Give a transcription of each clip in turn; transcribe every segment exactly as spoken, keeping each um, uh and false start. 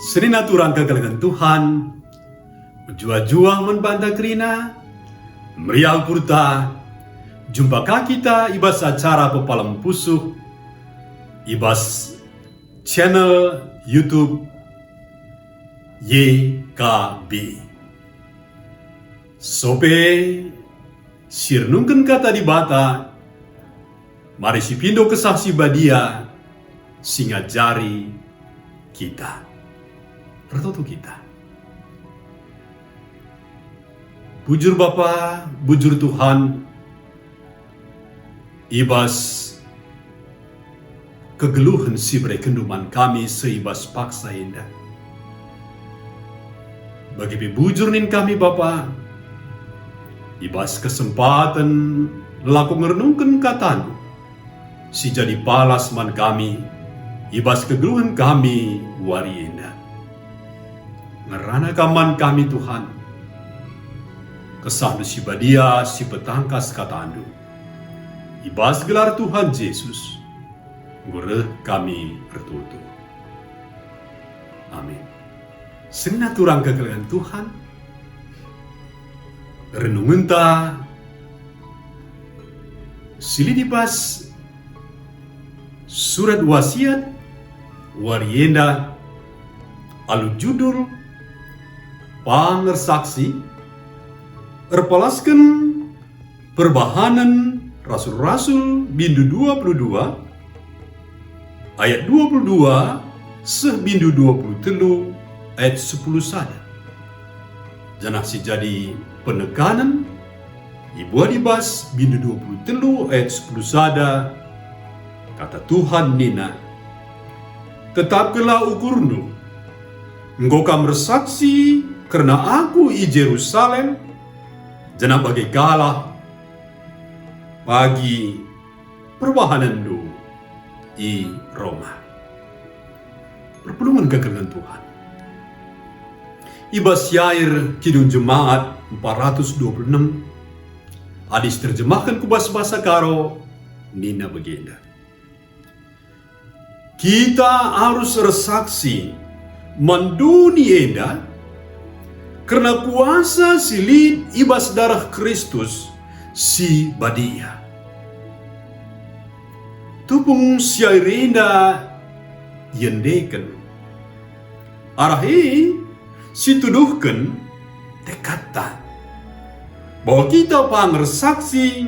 Senina turang kekelengen Tuhan, mejuah-juah man banta kerina, meriah ukurta, jumpa ka kita i bas acara pepalem pusuh i bas channel YouTube Y K B. Sope si renungken Kata Dibata, mari sipindo Kesah Si Badia si ngajari kita. Ertoto kita. Bujur Bapa, bujur Tuhan, i bas kegeluhen si berekenndu man kami seh i bas paksa enda. Bage pe bujur nin kami, Bapa, i bas kesempaten lako ngerenungken KataNdu, si jadi palas man kami i bas kegeluhen kami wari enda. Ngerana Kam man kami, Tuhan. KesahNdu Si Badia si petangkas KataNdu. I bas gelar Tuhan Jesus, enggo reh kami ertoto. Amin. Senina turang kekelengen Tuhan, renungenta si lit i bas Surat Wasiat wari enda alu judul Pang Ersaksi, erpalasken Perbahanen Rasul-Rasul, bindu dua puluh dua, ayat dua puluh dua seh bindu dua puluh telu ayat sepuluh sada. Janah si jadi penekanen ibuat i bas bindu dua puluh telu ayat sepuluh sada, Kata Tuhan nina, "Tetapkenlah ukurndu. Enggo kam ersaksi kerna Aku i Jerusalem, janah bage kalah pagi perbahanenndu i Roma." Perpulungen kekelengen Tuhan. I bas syair Kidung Jemaat empat ratus dua puluh enam, adi si terjemahken ku bas bahasa Karo, nina bagenda, "Kita arus ersaksi man doni enda kerna kuasa si lit i bas dareh Kristus si Badia." Tupung syair enda iendeken, arah e si tuduhken tekadta bahwa kita pang ersaksi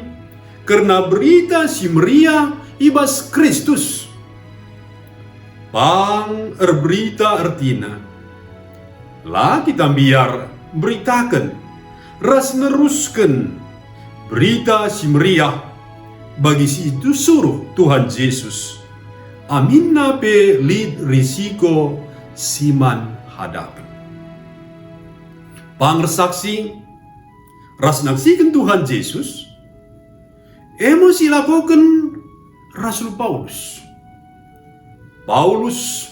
kerna Berita Si Meriah i bas Kristus. Pang erberita ertina, la kita mbiar mberitaken ras nerusken Berita Si Meriah bagi si isuruh Tuhan Jesus, aminna pe lit risiko si man hadapen. Pang ersaksi ras naksiken Tuhan Jesus, e me si ilakoken Rasul Paulus. Paulus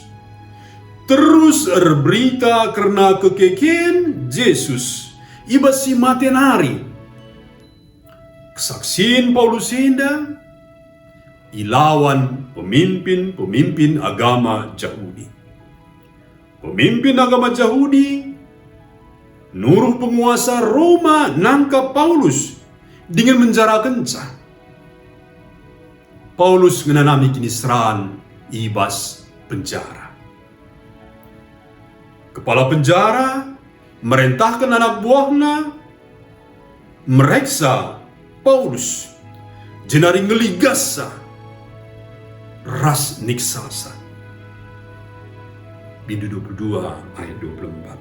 terus erberita kerna kekeken Jesus i bas si mate nari. Kesaksin Paulus enda ilawan pemimpin-pemimpin agama Jahudi. Pemimpin agama Jahudi nuruh penguasa Roma nangkap Paulus dingen menjarakenca. Paulus ngenanami kiniseran i bas penjara. Kepala penjara merentahken anak buahna mereksa Paulus, jenari ngeligasna ras niksana. Bindu dua puluh dua ayat dua puluh empat.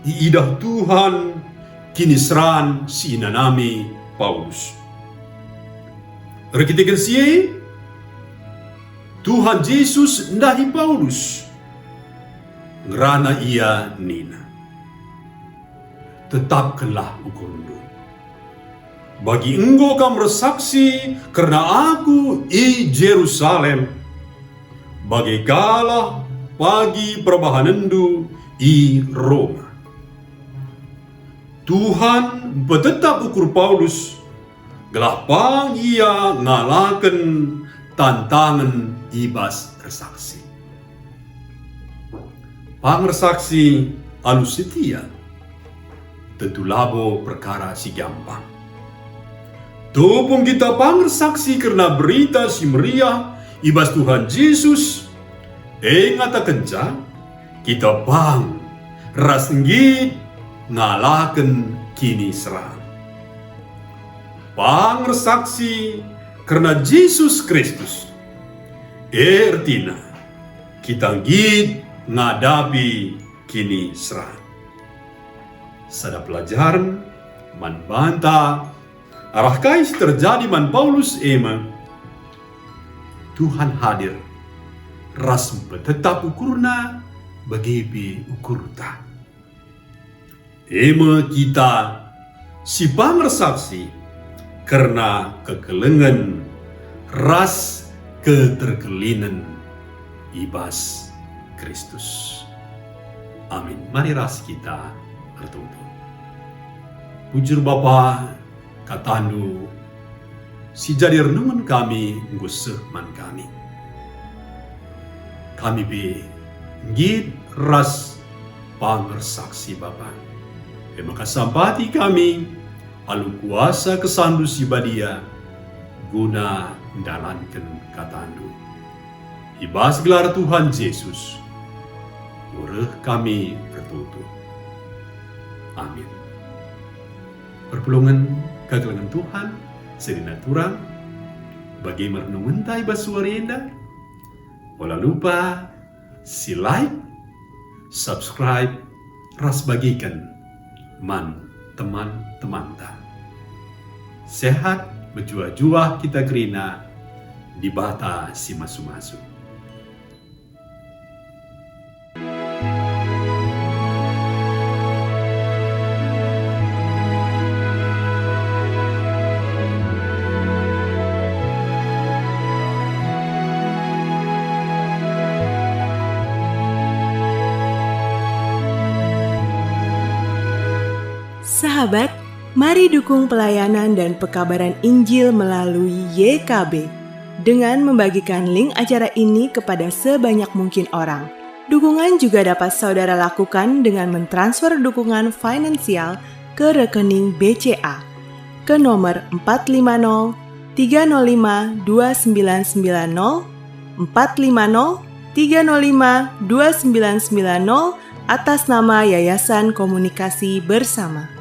Iidah Tuhan kiniseran si inanami Paulus. Erkiteken si e, Tuhan Jesus ndahi Paulus. Ngerana ia nina, "Tetapkenlah ukurndu. Bagi enggo kam ersaksi kerna Aku i Jerusalem, bage kalah pagi perbahanenndu i Roma." Tuhan mpetetap ukur Paulus gelah pang ia ngalaken tantangen i bas ersaksi. Pangersaksi alu setia tentu labo perkara si gampang. Tupung kita pangersaksi kerna Berita Si Meriah i bas Tuhan Jesus, e ngatakenca, kita pang ras nggit ngalaken kiniseran. Pangersaksi kerna Jesus Kristus, e ertina, kita nggit ngadapi kiniseran. Sada pelajaren man banta arah kai si terjadi man Paulus e me, Tuhan hadir ras mpetetap ukurNa bage pe ukurta. E me kita si pangersaksi kerna kekelengen ras keterkelinen i bas Kristus. Amin. Mari ras kita ertoto. Bujur Bapa, kataNdu si jadi renungen kami enggo seh man kami. Kami pe nggit ras pangersaksi Bapa. E maka sampati kami alu kuasa kesanNdu si badia guna ndalanken kataNdu. I bas gelar Tuhan Jesus, reh kami ertoto. Amin. Perpulungen kekelengen Tuhan, senina turang, bage me renungenta i bas wari enda? Ola lupa si like, subscribe, ras bagiken man teman-temanta. Sehat, mejuah-juah kita kerina, Dibata si masu-masu. Sahabat, mari dukung pelayanan dan pekabaran Injil melalui Y K B dengan membagikan link acara ini kepada sebanyak mungkin orang. Dukungan juga dapat saudara lakukan dengan mentransfer dukungan finansial ke rekening B C A ke nomor empat lima nol tiga nol lima dua sembilan sembilan nol, empat lima nol tiga nol lima dua sembilan sembilan nol, atas nama Yayasan Komunikasi Bersama.